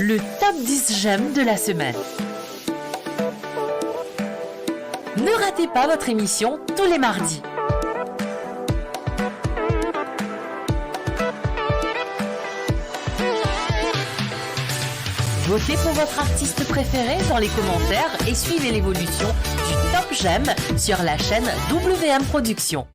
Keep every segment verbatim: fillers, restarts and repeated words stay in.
Le top dix j'aime de la semaine. Ne ratez pas votre émission tous les mardis. Votez pour votre artiste préféré dans les commentaires et suivez l'évolution du top j'aime sur la chaîne W M Productions.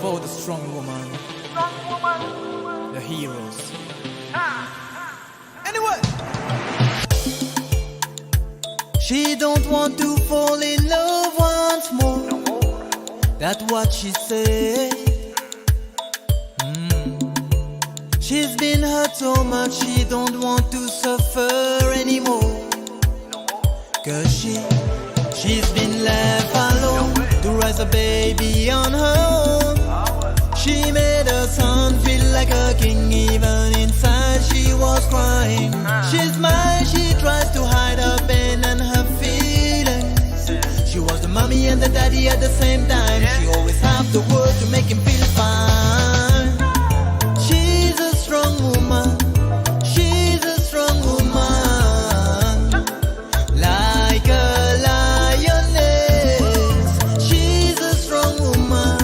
For the strong woman, the heroes. Anyway, she don't want to fall in love once more. That's what she say. Mm. She's been hurt so much, she don't want to suffer anymore. 'Cause she, she's been left alone to raise a baby on her own. She made her son feel like a king, even inside she was crying. She smiles, she tries to hide her pain and her feelings. She was the mommy and the daddy at the same time. She always have the word to make him feel fine. She's a strong woman. She's a strong woman. Like a lioness. She's a strong woman.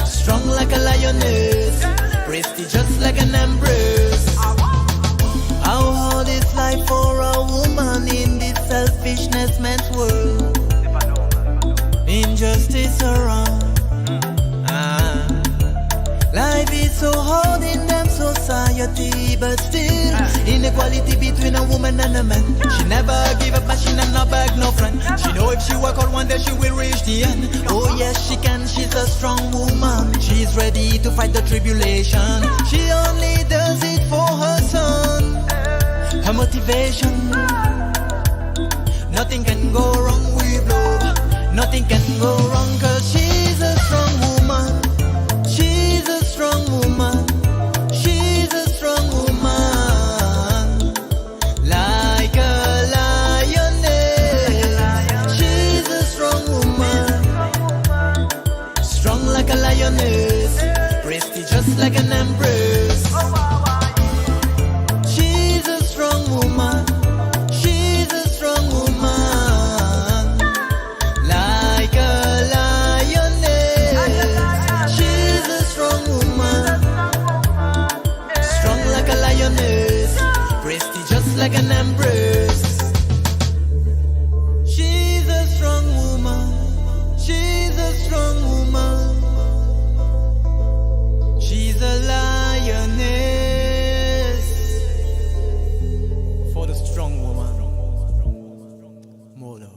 Strong like a lioness, prestigious like an empress. How hard is life for a woman in this selfishness man's world? Injustice around. Ah. Life is so hard in dem society, but still, inequality between a woman and a man. She never give up, but she not, not beg no friend. She know if she work hard, one day she will reach the end. Oh yes, she can, she's a strong woman. She's ready to fight the tribulation. She only does it for her son. Her motivation. Nothing can go wrong with love. Nothing can go wrong 'cause she's a strong woman. She's a strong woman. She's a strong woman. Like a lioness, she's a strong woman. Strong like a lioness, prestigious like an empress. She's a strong woman, she's a strong woman. Like a lioness, she's a strong woman. Strong like a lioness, prestigious like an empress. She's a strong woman, she's a strong woman. She's a lioness. For the strong woman. More love.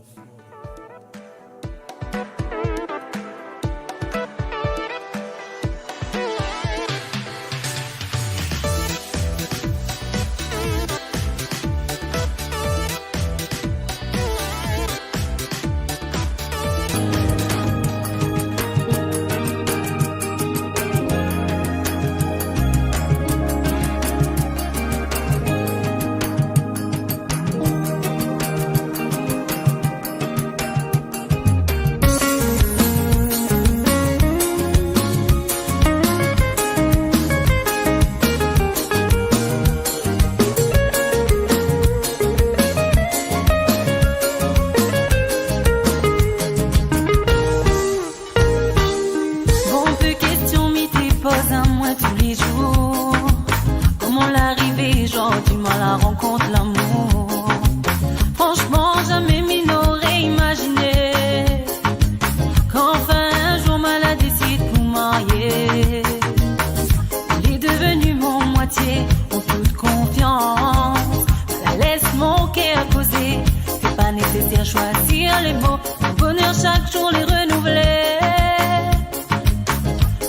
Tous les jours, kouma larive, zot dimann la rankont lamour. Franchement, zame mi nore imazine ki anfin enn zour mo la desid pou marye. Il est devenu mon moitié en toute confiance. Ça laisse mon cœur causer. C'est pas nécessaire choisir les mots. Mon bonheur chaque jour les renouveler.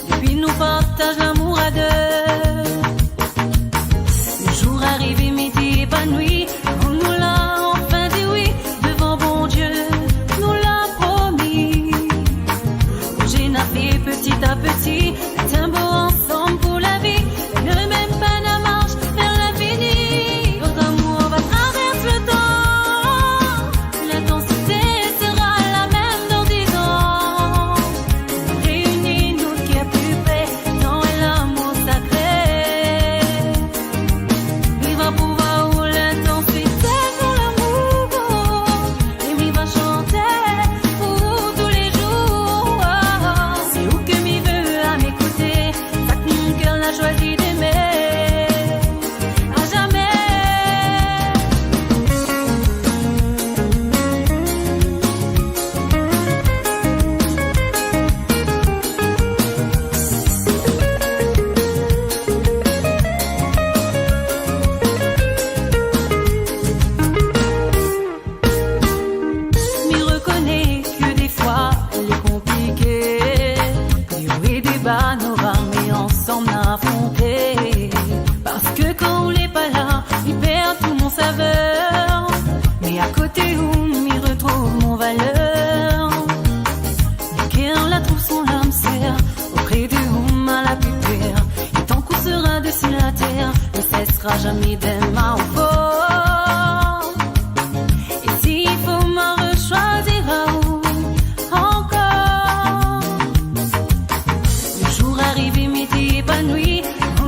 Depi nou partaz lamour a de. Le jour arive, mi ti epanwi, nou la anfin dir wi, devan Bondie, nou la promi. Boze nou fer peti a peti, met enn mo ansam pou lavi, le mem pa nou mars ver linfini. Notre amour va traverser le temps. L'intensité sera la même dans dix ans. Réunis nos cœurs plus près dans l'amour sacré. Mi va prouve ou lintensite de lamour. E mi va shante pou tou le zour. C'est ou que mi veux à mes côtés. Sa ki mon ker la shwazi d'aimer à jamais. Mi rekone ki defwa li konplike. Li wi deba nou rame ansam nou afronte. Parski kan ou le pa la, li perd tou mon saver. Me akote ou, mi retrouv mon valer. Mon ker la trouv son lam ser. Opre de ou mo la pi per. E tankou sera desi later, ne sesera zame d'aimer ou for. E si fo mo reshwazir ou ankor. Le jour arive, mi ti epanwi,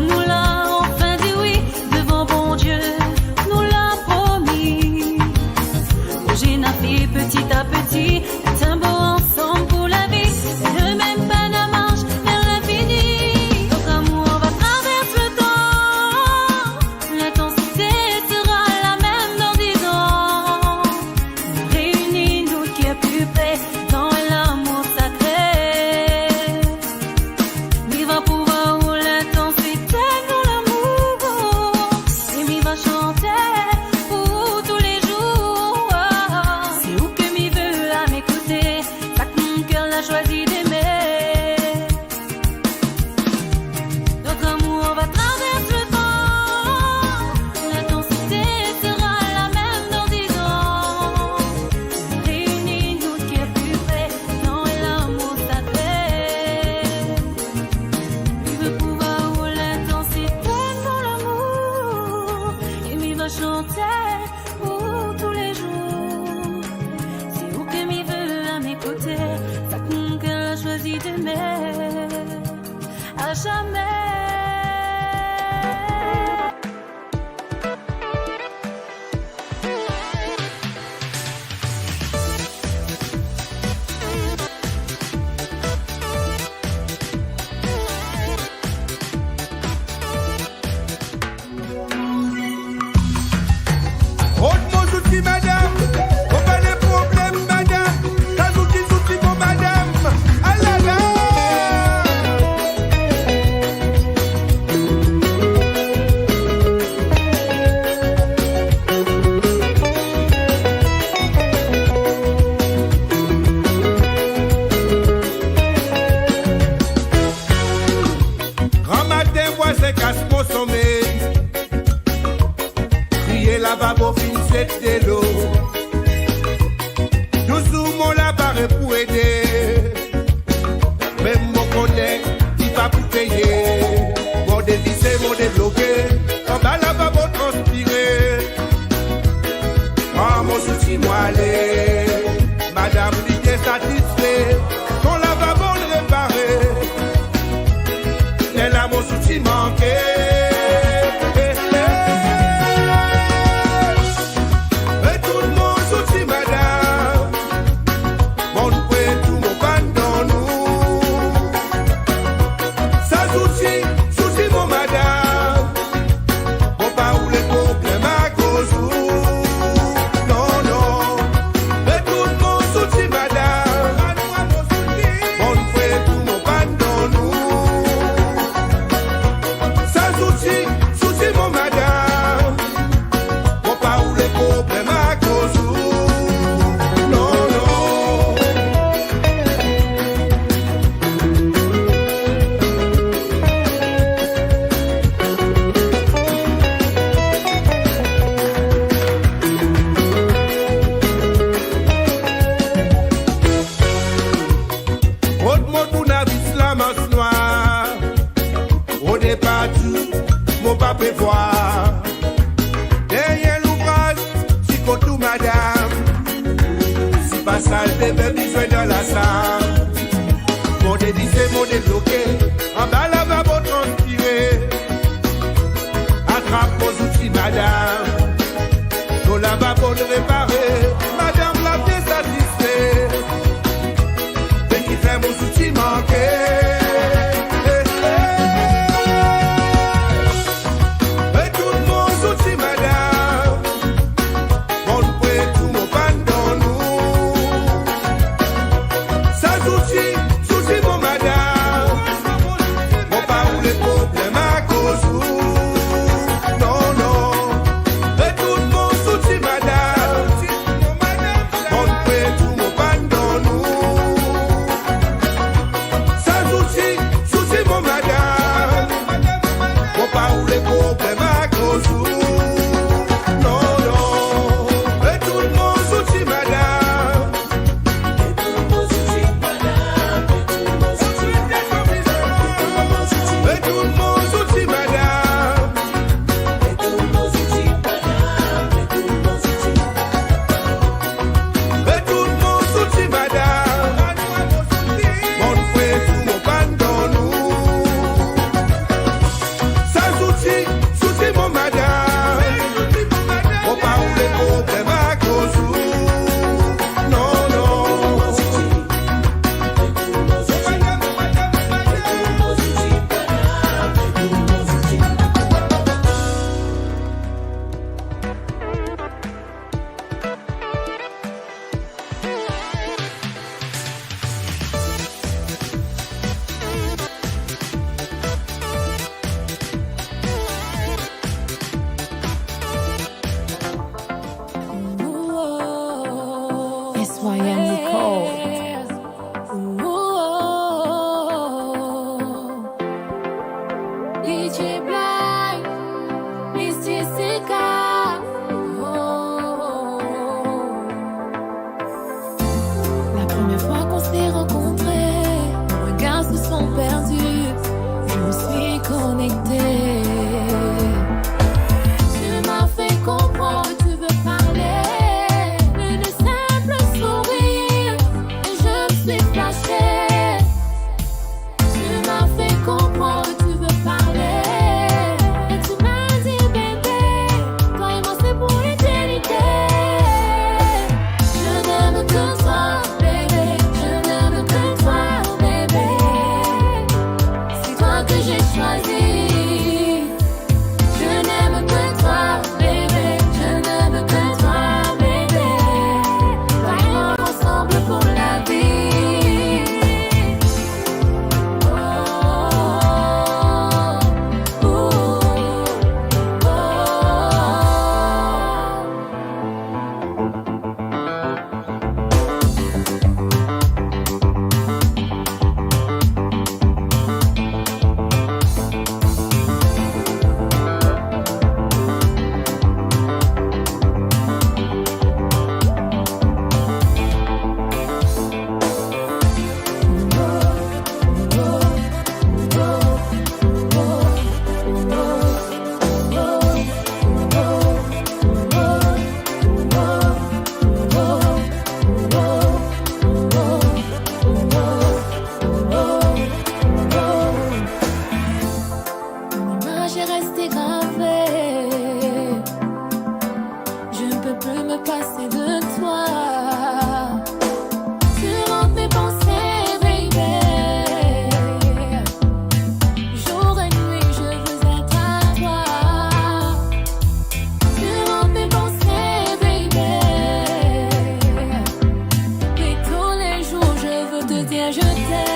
nou la anfin dir wi, devan Bondie, nou la promi. Boze nou fer peti a peti, tanbo ansam pou lavi, le mem pa nou mars ver linfini. Notre amour va traverser le temps. L'intensité sera la même dans dix ans. Réunis nos cœurs plus près dans l'amour sacré. Mi va prouve ou lintensite de nou lamour. E mi va shante pou tou le zour. C'est ou que mi veux à mes côtés. Sa ki mon ker la shwazi d'aimer. Notre amour va traverser le temps. L'intensité sera la même dans dix ans. Réunis nos cœurs plus près dans l'amour sacré. Mi ve prouve ou lintensite de nou lamour. E mi va shante pou tou le zour. C'est ou que mi veux à mes côtés. Sa ki mon ker la shwazi d'aimer à jamais. Rod mo zouti, madam. Mo pa le problem, madam. Sa zouti, zouti mo madam. Alala. Gramatin, vwazin kas mo somey. Kriye lavabo finn set delo. Touzour mo la pare pou ede. Me mo kone li pa pou peye. Mo devise, mo debloke. Anba lavabo transpire. Pran mo zouti, mo ale. Madam li te satisfe. Son lavabo repare. Lerla mo zouti manke. Retourn mo zouti, madam. Mo pran tou mo pann donn ou. Sa zouti, zouti E partou, mo pa pe vwar. Dernie louvraz, ti kot ou madam. Si pa sal bebe bizin dan lasal. Mo devise, mo debloke, anba lavabo transpire. Atrap mo zouti madam. Mo lavabo repare, madam la bien satisfe. Me kifer mo zouti manke. Retourn mo zouti madam. Mo pran tou mo pann donn ou. Sa zouti, zouti mo madam. Mo pa oule problem akoz ou. Non, non. Retourn mo zouti madam. Mo pran tou mo pann donn ou. Sa zouti, zouti mo madam. Mo pa oule problem akoz ou. Non, non. Retourn mo zouti madam. Retourn mo zouti madam. Retourn mo zouti madam. Mo pran tou mo pann donn ou. Sa zouti, zouti mo madam. Mo pa oule problem akoz ou. Non, non. S Y M Records. D J Black, Mystic Sika. La première fois qu'on s'est rencontrés, nos regards se sont perdus. Je me suis connectée. Tu m'as fait comprendre que tu veux parler. Une simple sourire et je me suis flashée. Tu m'as fait comprendre que tu veux parler. Et tu m'as dit, bébé, toi et moi c'est pour l'éternité. Je n'aime que toi, bébé. Je n'aime que toi, bébé. C'est toi que j'ai choisi. Je n'aime que toi, bébé. Je n'aime que toi, bébé. Vraiment ensemble pour la vie. Oh, oh, oh, oh. Ton image est restée gravée. Je ne peux plus me passer de toi. Tu hantes mes pensées, baby. Jour et nuit, je veux être à toi. Tu hantes mes pensées, baby. Et tous les jours, je veux te dire je t'aime.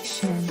Production.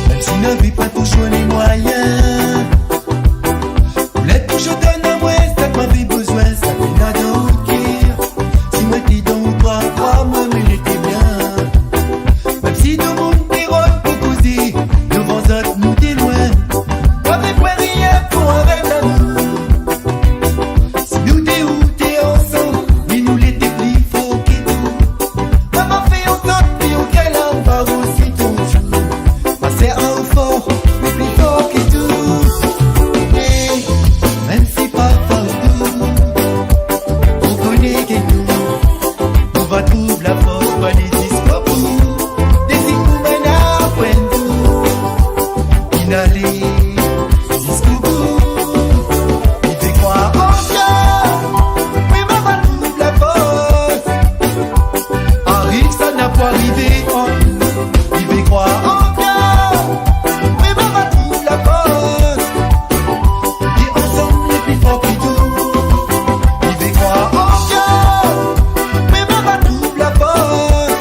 Mem si nou viv pa touzour lemwayin, ou le touzour donn mwa sa ki mo bizin, sa ki ena dan mo ker. Si mo ti donn twa, krwar mwa, mo lete bien. Mem si dimoun pe rod pou kouze, devan zot nou de lwin. Pa pe per rien pou aret lamour. Si nou de ou de ansam, me nou lete pli for ki tou. Mo pa fer antan ki ou kel la pa osi tou. Mo ser ou for, ou pli for ki tou. Hey, mem si pa for tou, ou kone ki nou, nou va trouv lafors pou ale ziska bout. Dezi ou bann apwin tou, finn ale ziska bout. Li pe krwar ankor, me mo va trouv lafors. Ariv sa napa arive ant nou. Li pe krwar ankor, me mo va trouv lafors. Li ansam li pli for ki tou. Li pe krwar ankor, me mo va trouv lafors.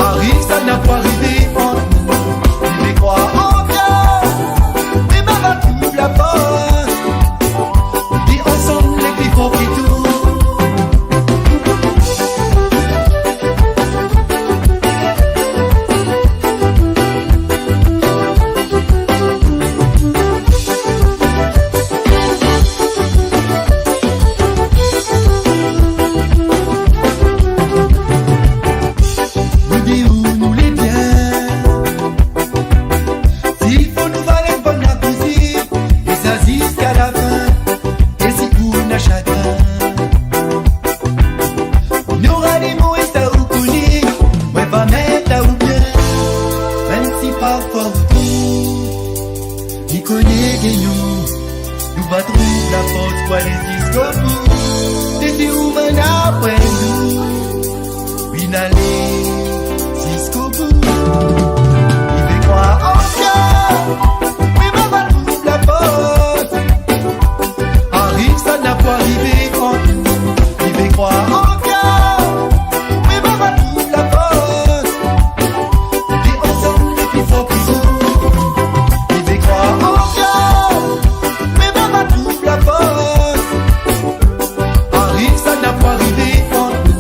Ariv sa napa arive ant nou. Li pe krwar ankor, me mo va trouv lafors. Li ansam li pli for ki tou. Nou de ou nou le bien. Si fo nou vale bann lakouzin, e sa ziska lafin, e si ou ena sagrin. Nora de mo e sa ou kone, mo pa met ou bien. Mem si pa for tou, li kone ki nou, nou va trouv lafors pou ale ziska bout. Dezi ou bann apwin nou, finn ale ziska bout. Li pe krwar ankor, me mo va trouv lafors. Ariv sa napa arive ant nou. Li pe krwar ankor, me mo va trouv lafors. Li ansam li pli for ki tou. Li pe krwar ankor, me mo va trouv lafors. Ariv sa napa arive ant nou.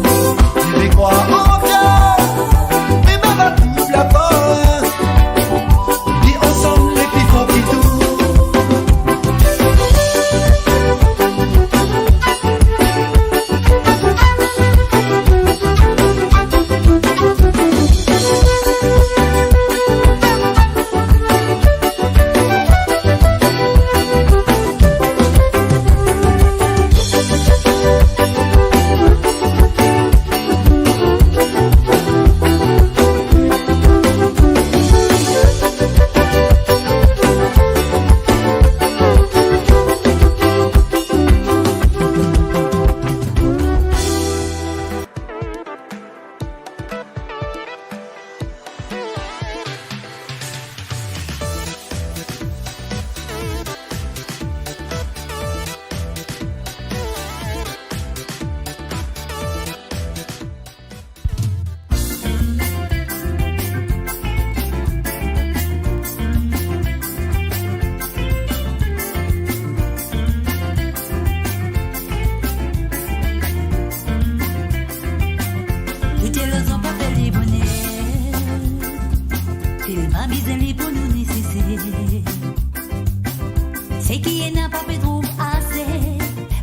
Pena pa pe trouv ase,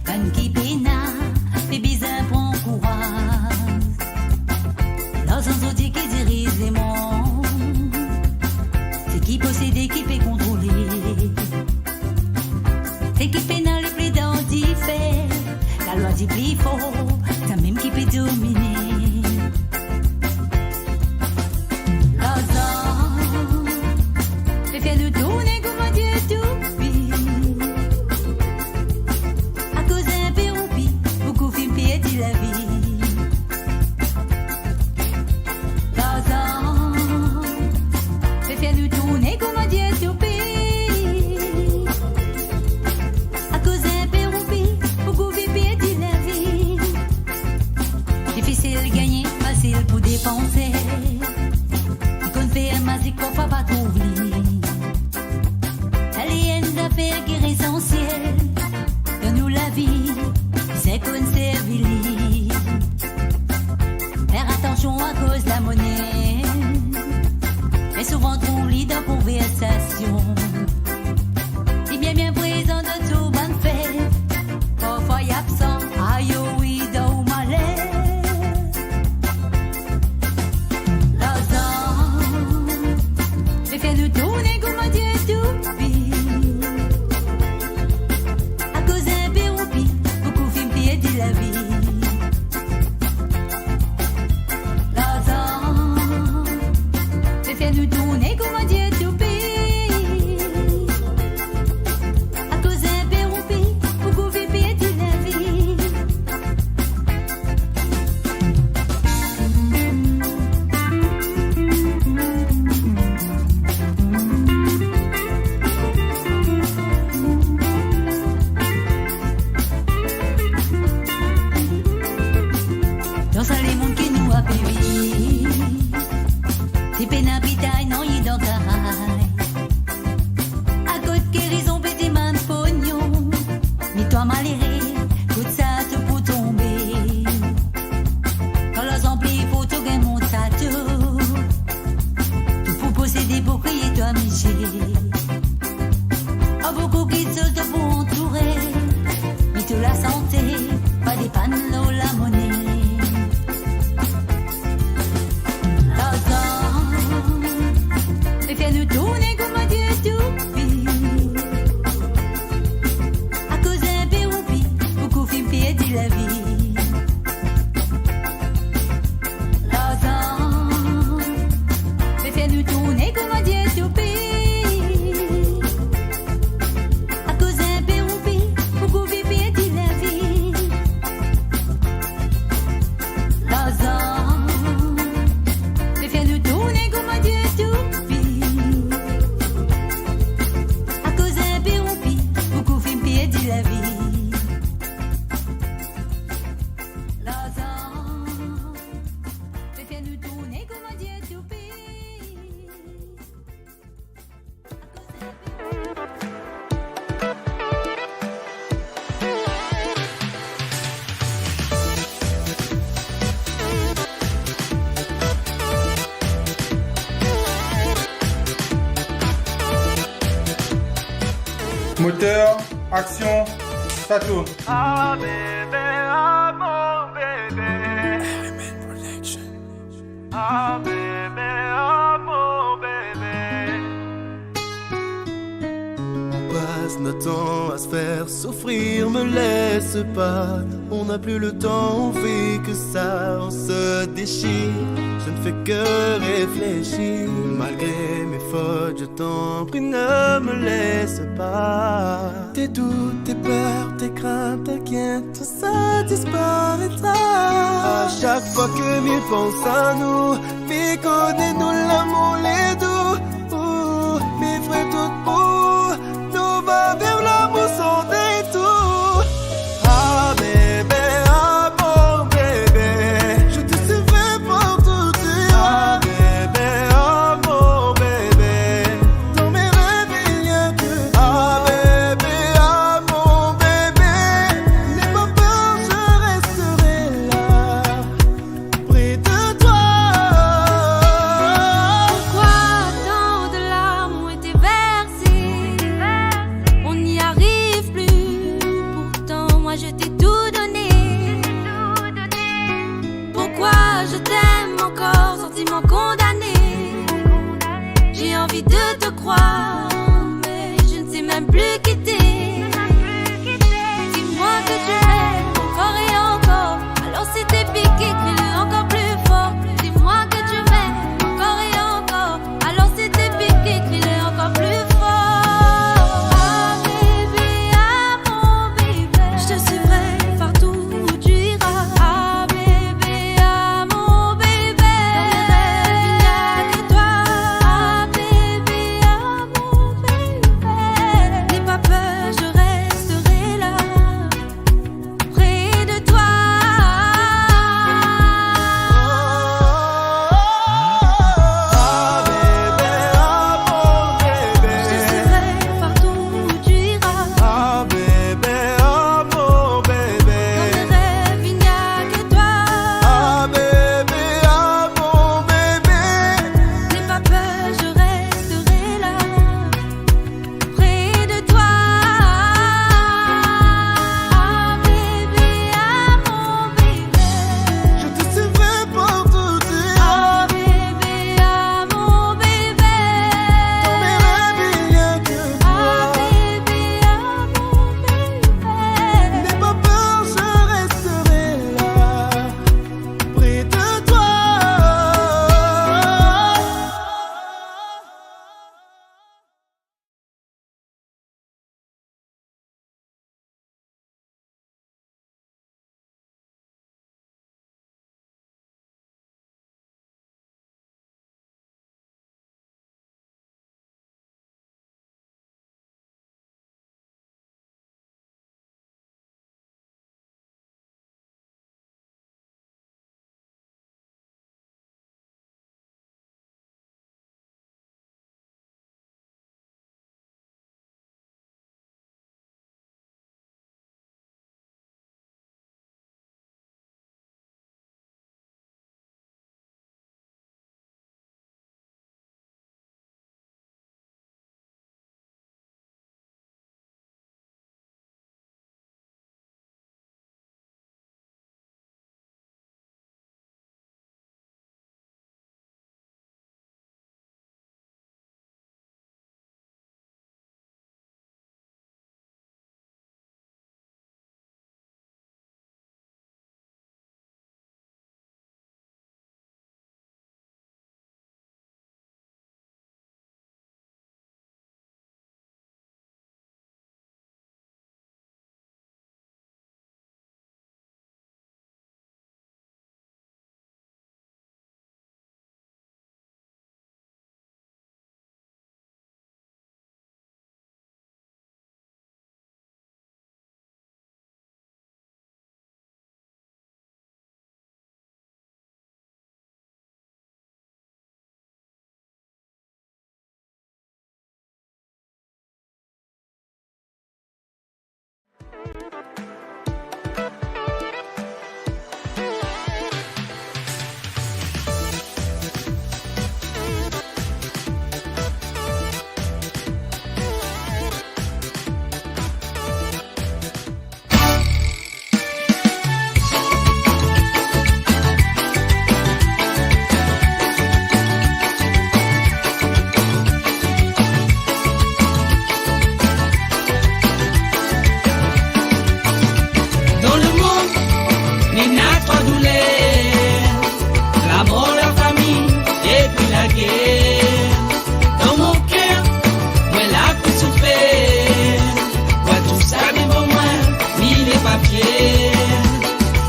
bann ki pena, pe bizin pran kouraz. Larzan zordi ki diriz lemond, seki posede ki pe kontrole. Seki pena le pli dan dife, lalwa dir pli for, samem ki pe domine. Larzan pe fer nou tourne kouma Dieu toupi. Akoz inpe roupi, boukou finn perdi lavi. Larzan pe fer nou tourne kouma Dieu toupi. Akoz inpe roupi, boukou finn perdi lavi. Difisil gagne, fasil pou depanse. Li konn fer mazik, parfwa pa trouv li. Sa li enn zafer ki lesansiel dan nou lavi, bizin konn servi li. Fer atansion akoz lamone, e souvan trouv li dan konversasion. Li bien, bien prezan dan tou bann fet. Parfwa li absan, ayo wi, dan ou maler. Larzan pe fer nou tourne kouma Dieu toupi. Akoz inpe roupi, boukou finn perdi lavi. Larzan pe fer nou tourne kouma Dieu toupi. Akoz inpe roupi, boukou finn perdi lavi. Dan sa lemonn ki nou ape viv, ti pena pitay, nanye dan karay. Kot gerizon pe dimann pognon, me twa malere, kot sa to pou tonbe? Kan larzan pli for, to gagn mont sato, to pou posede pou kriye twa misie. Ar boukou kiksoz to pou antoure, me to lasante pa depann lor lamone. Larzan pe fer nou tourne kouma Dieu toupi. Akoz inpe roupi, boukou finn perdi lavi. Larzan pe fer nou tourne kouma Dieu toupi. Akoz inpe roupi, boukou finn perdi lavi. Larzan pe fer nou tourne kouma Dieu toupi. Akoz inpe roupi, boukou finn perdi lavi. Larzan pe fer nou tourne kouma Dieu toupi. Moteur, action, ça tourne. Ah bébé, ah mon bébé. R M N Production. Ah bébé, ah mon bébé. On passe notre temps à se faire souffrir, me laisse pas. On n'a plus le temps, on fait que ça, on se déchire. Je ne fais que réfléchir. Malgré mes fautes, je t'en prie, ne me laisse pas. Tes doutes, tes peurs, tes craintes, t'inquiète, tout ça disparaîtra. À chaque fois que mi pans a nou, mi kone nou lamour le dou. Ou, mi fer tou pou nou va viv lamour san detour. Ah bébé, ah mon bébé, je te suivrai partout où tu iras. Ah bébé, ah mon bébé, dans mes rêves il n'y a que toi. Ah bébé, ah mon bébé, n'aie pas peur, je resterai là, près de toi. Pourquoi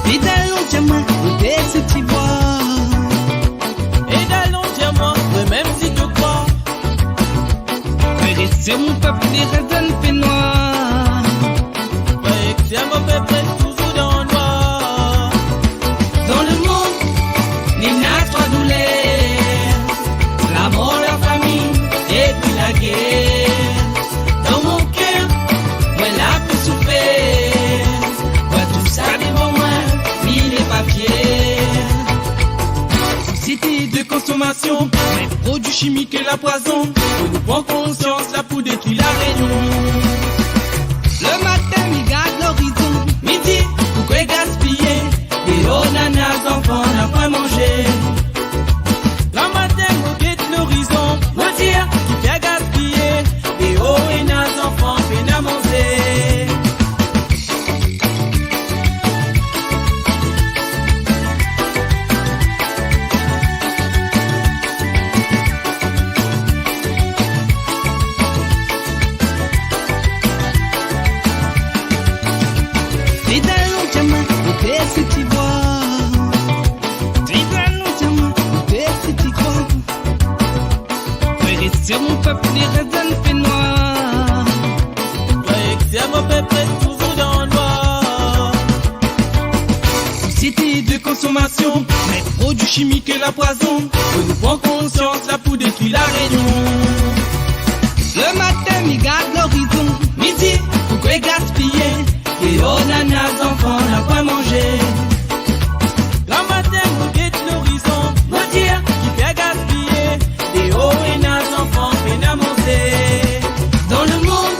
Fidel, nou dir mwa, ou te si ti vwa. Fidel, nou dir mwa, mwa mem si to krwar. Frer ek ser, mo pep li res dan penwar. Frer ek ser, mo pep res touzour dan nwar. Dan lemond, ena trwa douler, lamor, lafami epi lager. Dan mo ker, mwa la pou soufer. Mwa tou sa devan mwa, mi le pa fier. Sosiete de konsomasion, met prodwi simik e lapwazon. Fo nou pran konsians, la pou detrir La Reunion. Lematin, mi gard lorizon, mi dir, pou ki gaspiye? Deor nana zanfan napa manze. Lematin, mo get lorizon, mo dir, ki fer gaspiye? Deor ena zanfan pena manze. Fidel, nou dir mwa, ou te si ti vwa. Fidel, nou dir mwa, ou te si ti krwar. Frer ek ser, mo pep li res dan penwar. Frer ek ser, mo pep res touzour dan nwar. Sosiete de konsomasion, met prodwi simik e lapwazon. Fo nou pran konsians, la pou detrir La Reunion. Lematin, mi gard lorizon, mi dir, pou ki gaspiye? Deor nana zanfan napa manze. Lematin, mo get lorizon, mo dir, ki fer gaspiye? Deor ena zanfan pena manze. Dan lemond,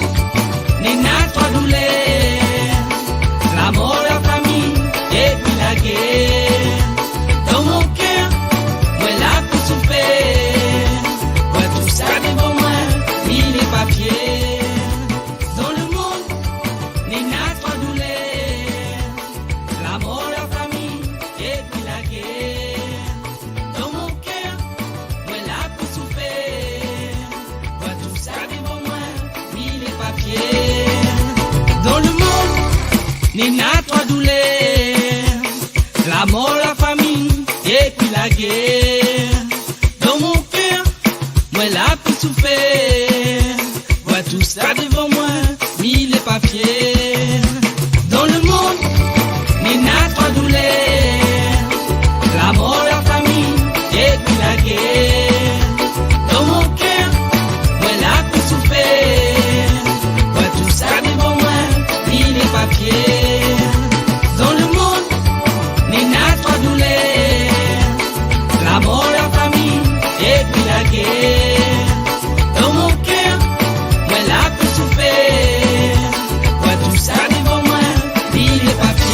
ena trwa douler, lamor, lafami epi lager. Dan mo ker, mwa la pou soufer. Mwa tou sa devan mwa, mi le pa fier. Dan lemond, ena trwa douler, lamor, lafami epi lager. Dan mo ker, mwa la pou soufer. Mwa tou sa devan mwa, mi le pa fier. Dan lemond, ena trwa douler, lamor, lafami epi lager. Dan mo ker, mwa la pou soufer. Mwa tou sa devan mwa, mi le pa fier. Dan lemond, ena trwa douler, lamor, lafami epi lager. Dan mo ker, mwa la pou soufer. Mwa tou sa devan mwa, mi le pa fier. Dan lemond, ena trwa douler, lamor, lafami epi lager. Dan mo ker, mwa la pou soufer. Mwa tou sa devan mwa, mi le pa fier.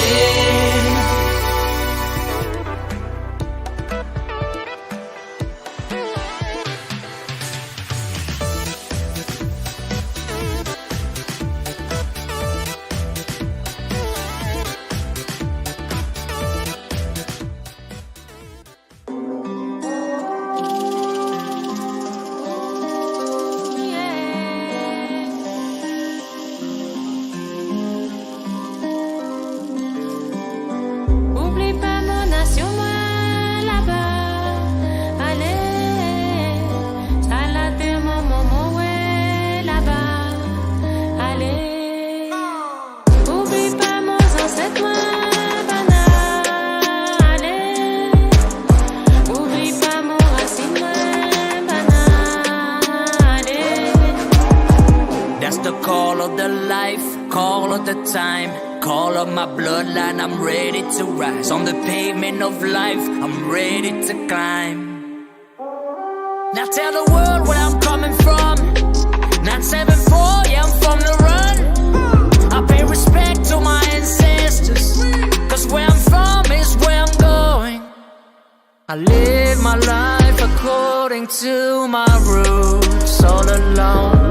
Oubli pa mo nasion, mwa laba, ale. Sa later mo manman, we, laba, ale. Oubli pa mo zanset, mwa bann la, ale. Oubli pa mo rasinn, mwa bann la, ale. That's the call of the life, call of the time, call of my bloodline. I'm ready to rise on the pavement of life. I'm ready to climb. Now tell the world where I'm coming from. Nine seven four, yeah, I'm from the run. I pay respect to my ancestors, 'cause where I'm from is where I'm going. I live my life according to my roots all along.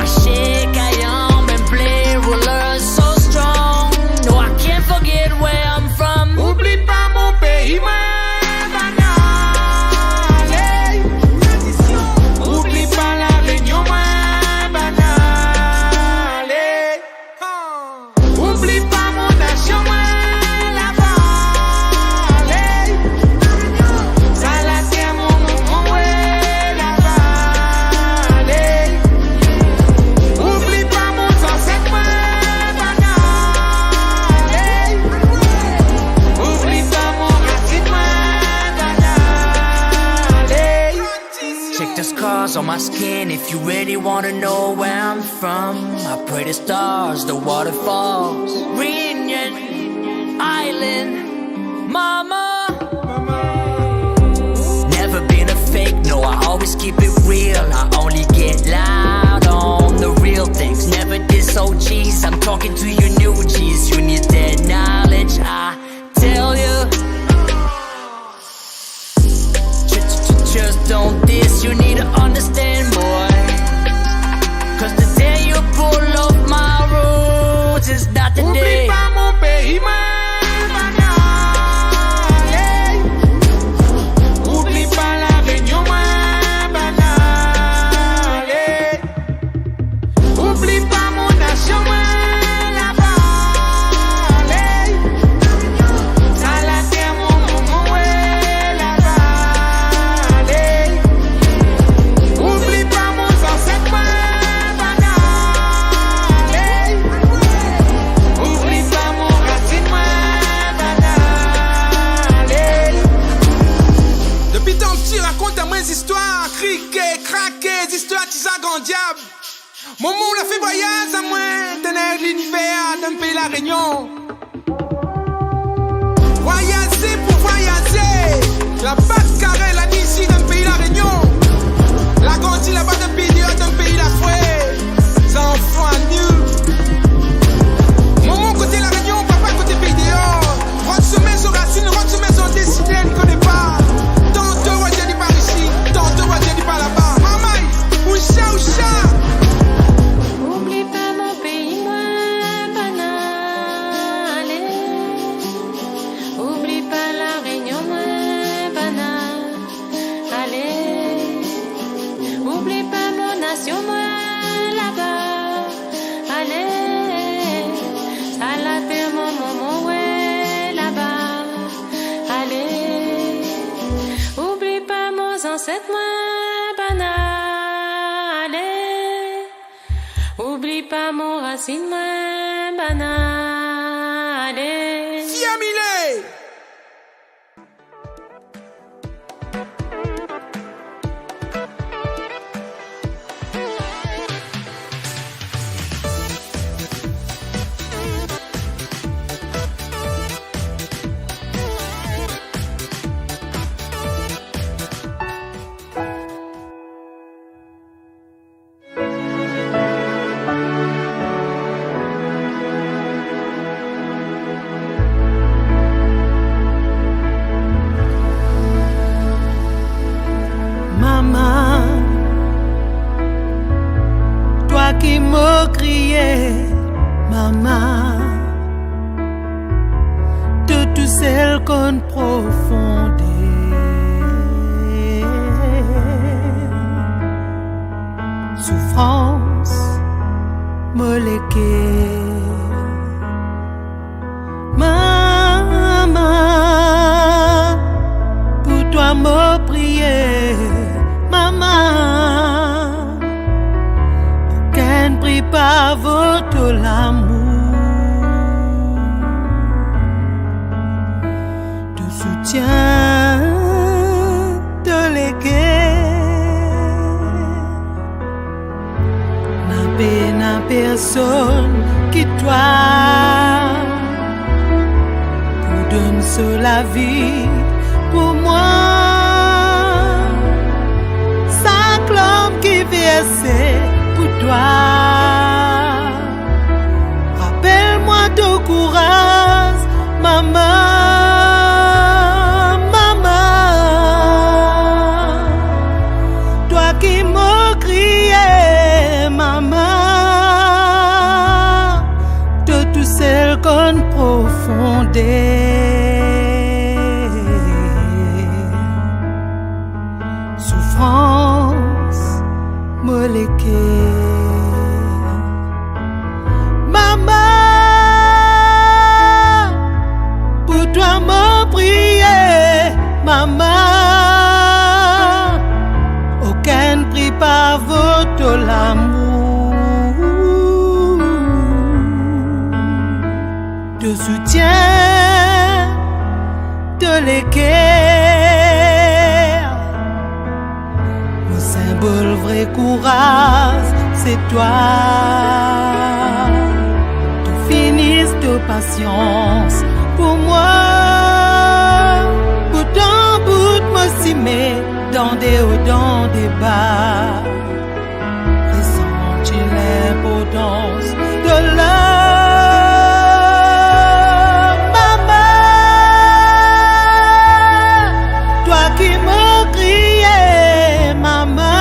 I shake, I am, and play ruler so strong. No, I can't forget where I'm from. Oubli pa mo pei, mwa bann la, ale. Oubli pa La Reunion, mwa bann la, ale. Oubli pa mo nasion, Scars on my skin if you really wanna know where I'm from. I pray the stars, the waterfalls, Reunion Island, mama. Never been a fake, no, I always keep it real. I only get loud on the real things. Never diss O Gs, I'm talking to you new Gs. You need that knowledge, I tell you. Just don't diss, you need to understand, boy. 'Cause the day you pull off my roots is not the day. Oubli pa mo pei, mwa, bann ale. Oubli pa La Réunion, mwa, bann ale. Oubli pa mo nasion, mwa, laba, ale. Sa later mo mama, we, laba, ale. Oubli pa mo zanset, mwa, bann ale. Oubli pa mo rasinn, mwa, bann ale. Depi tan pti, rakont mwa zistwar, krike, krake, zistwar ti sa gran diab. Mama, ou la fer vwayaz amwin dan liniver, dan pei La Réunion. Vwayaze pou vwayaze, lapat kare lani isi dan pei La Réunion. La grandi laba dan pei deor, dan pei lafre. Zanfan nou. Mama kote La Réunion, papa kote pei deor. Rod so mem rasinn, rod so mem deside, li kone pa. Tanto wa dir li par isi, tanto wa dir li par laba. Mamay, ousa, ousa. Oubli pa mo pei, mwa, bann ale. Oubli pa La Réunion, mwa, bann ale. Oubli pa mo nasion, mwa, laba, ale. Sa later mo mama, we, laba, ale. Oubli pa mo zanset, mwa, bann ale. Oubli pa mo rasinn, mwa, bann ale. Fiamile! Mama, twa ki mo kriye, mama, to tousel konn profonde soufrans mo leker. Mama, pou twa mo priye, mama. Okenn pri pa vo to lamour, to soutien, to leker. Na pena personn ki twa pou donn so lavi pou mwa. Sak larm ki verse pou twa, rapel mwa to kouraz, mama, mama. Twa ki mo kriye, mama, to tousel konn profonde soufrans mo leker. Mama, pou twa mo priye, mama. Okenn pri pa vo to lamour, to soutien, to leker. Mo sinbol Kouraz, se twa. To finis to pasians pou mwa. Pou tan bout mo sime, dan de o, dan de ba. Resanti linportans de ler. Mama, twa ki mo kriye, mama,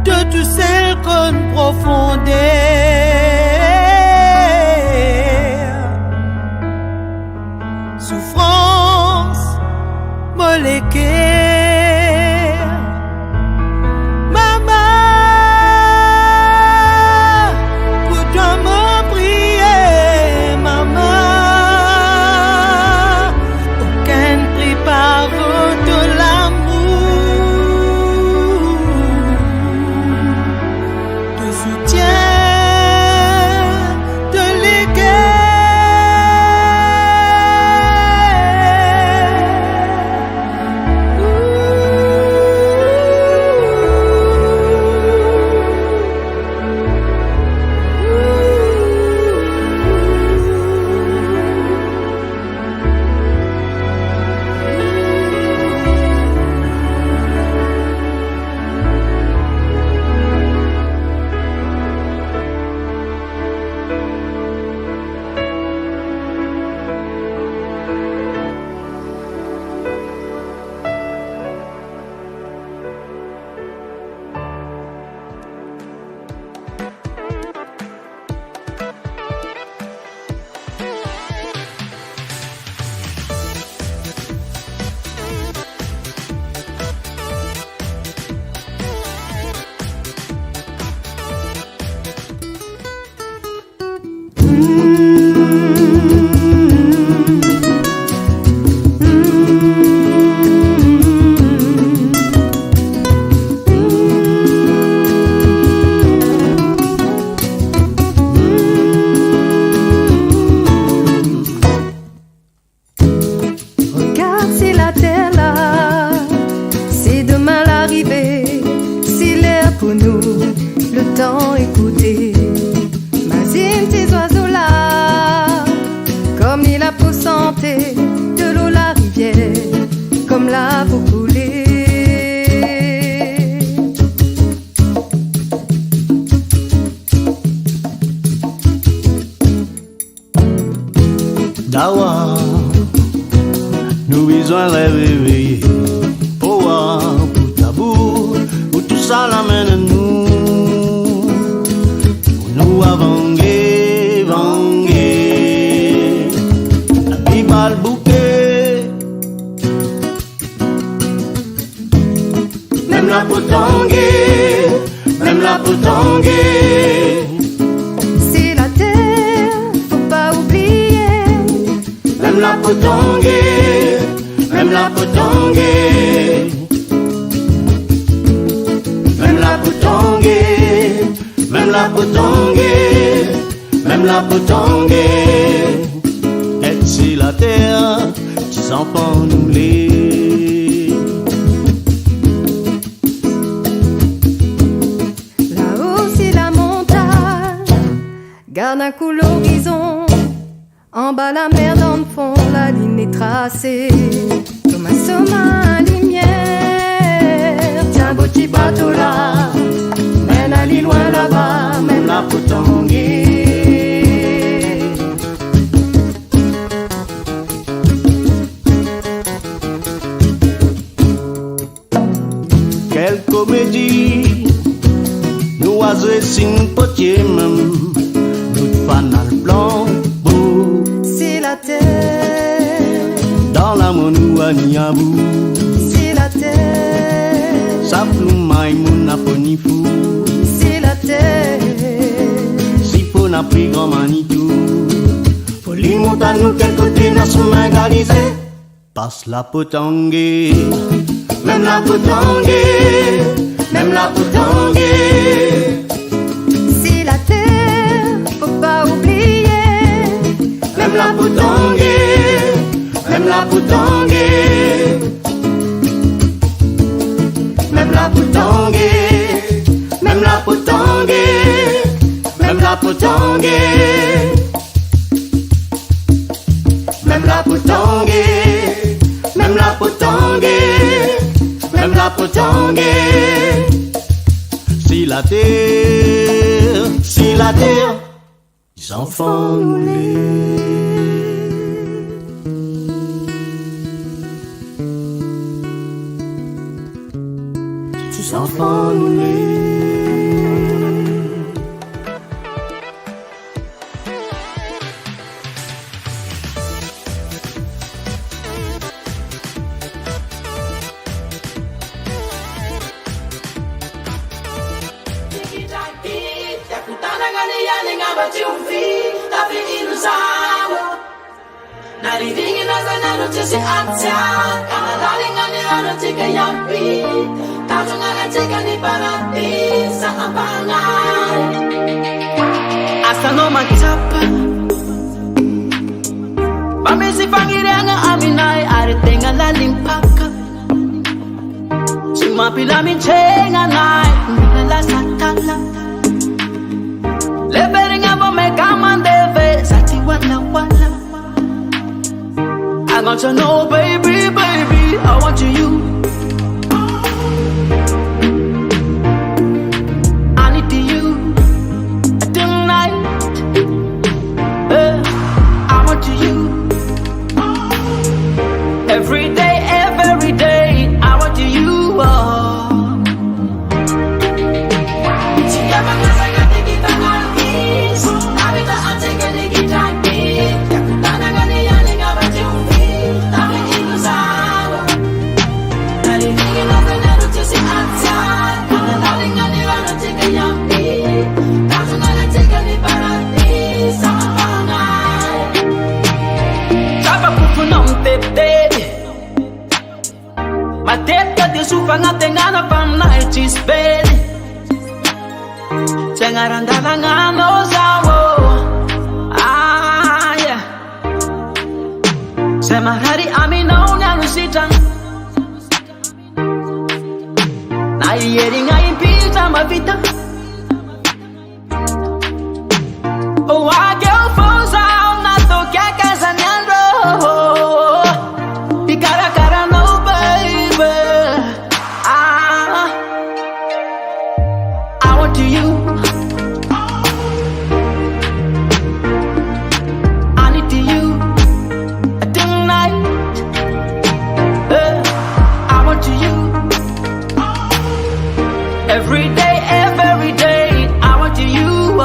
to tousel konn profonder. Soufrans mo leker. Mama, pou twa mo priye, mama. Okenn pri pa vo to lamour. To soutien, to leker. Regard si later la, si demin larive, si ler pou nou, letan ekoute. Mazinn ti zwazo la, kom li la pou sante, delo larivier, kom la pou koule. Dawa, nou bizin reveye. Powa pou tabout, pou tou sa lamenn nou. Pou nou avange, vange. Lavi bal bouke. Mem la pou tange, mem la pou tange. Se later, fo pa oubliye. Mem la pou tange, mem la pou tange. Mem la pou tange, mem la pou tange. Mem la pou tange, et si later, ti zanfan nou le. Lao si lamontagn, gard enn kou lorizon, anba lamer dan fon, lalinn e trase. Kouma soma limier, tienbo ti bato la, menn ali lwin laba, mem la pou tange. Kel komedi nou a zwe si nou potie mem, nou fanal plan bo. Si later. Dan lamor nou a ni abou. Si later. Sa flou may moun a foni fou. Si later. Si fo na pli gran manitou. Foli montann nou kel kote na simin egalize. Pas la pou tange. Mem la pou tange. Mem la pou tange. Si later, fo pa oubliye. Mem la pou tange. Mem la pou tange. Mem Tange, mem la pou tange, mem la pou tange, mem la pou tange. Si later, si later, zanfan nou le. Ti zanfan nou le. Asta no matapa. Ba misi fangiranga aminai aretenga la limpaka. Suma pila mi chenga nai, mina la satala. Leberinga bo me kamande ve, sati wala wala. I want to know, baby, baby, I want to you. I need to you tonight. Eh, I want to you. Every day, every day, I want to you. Oh. Tapa kuku non teptedi. Mateka de sufana tengana fana itis bedi. Tengarandalanga no zawo. Ah, yeah. Semarari ami no nyalusita. Na yeringa impita mavita. Oh, I get for sound, not to get as a nyando. Ikara kara no, baby. Ah, I want to you. I need to you tonight. Eh, I want to you. Every day, every day, I want you, oh.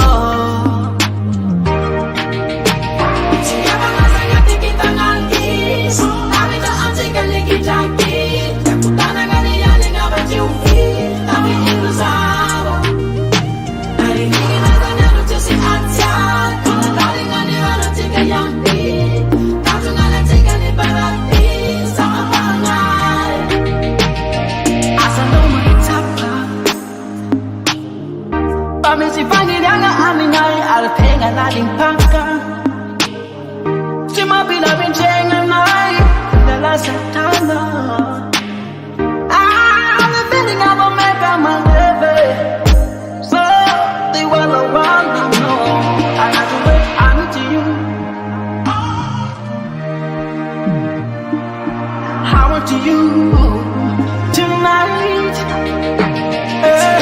Ami si fangiranga ami nai, al tenga la limpaka. Si ma pila bin chenga nai, la la satana. Ah, the feeling I don't make a man live. So, the one I want to know, I have to wait until you. I want to you tonight. Eh.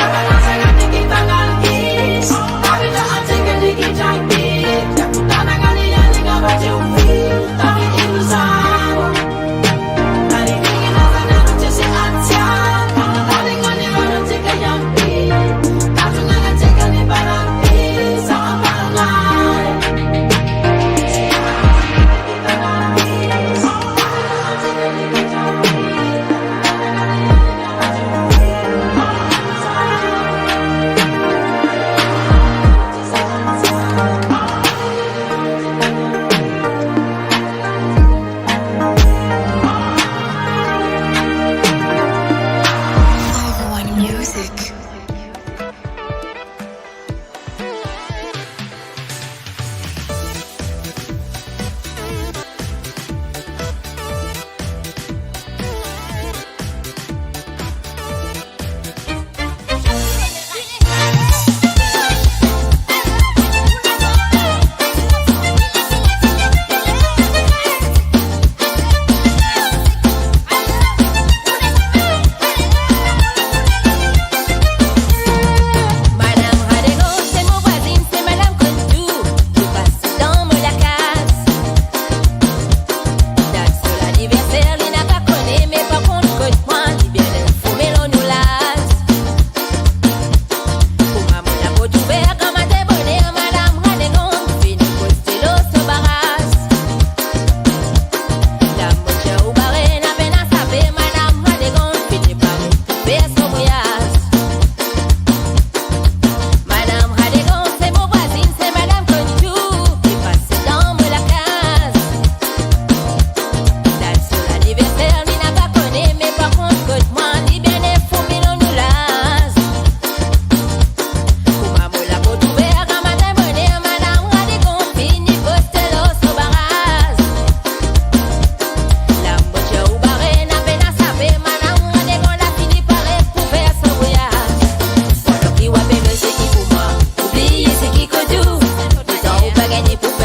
Ene pou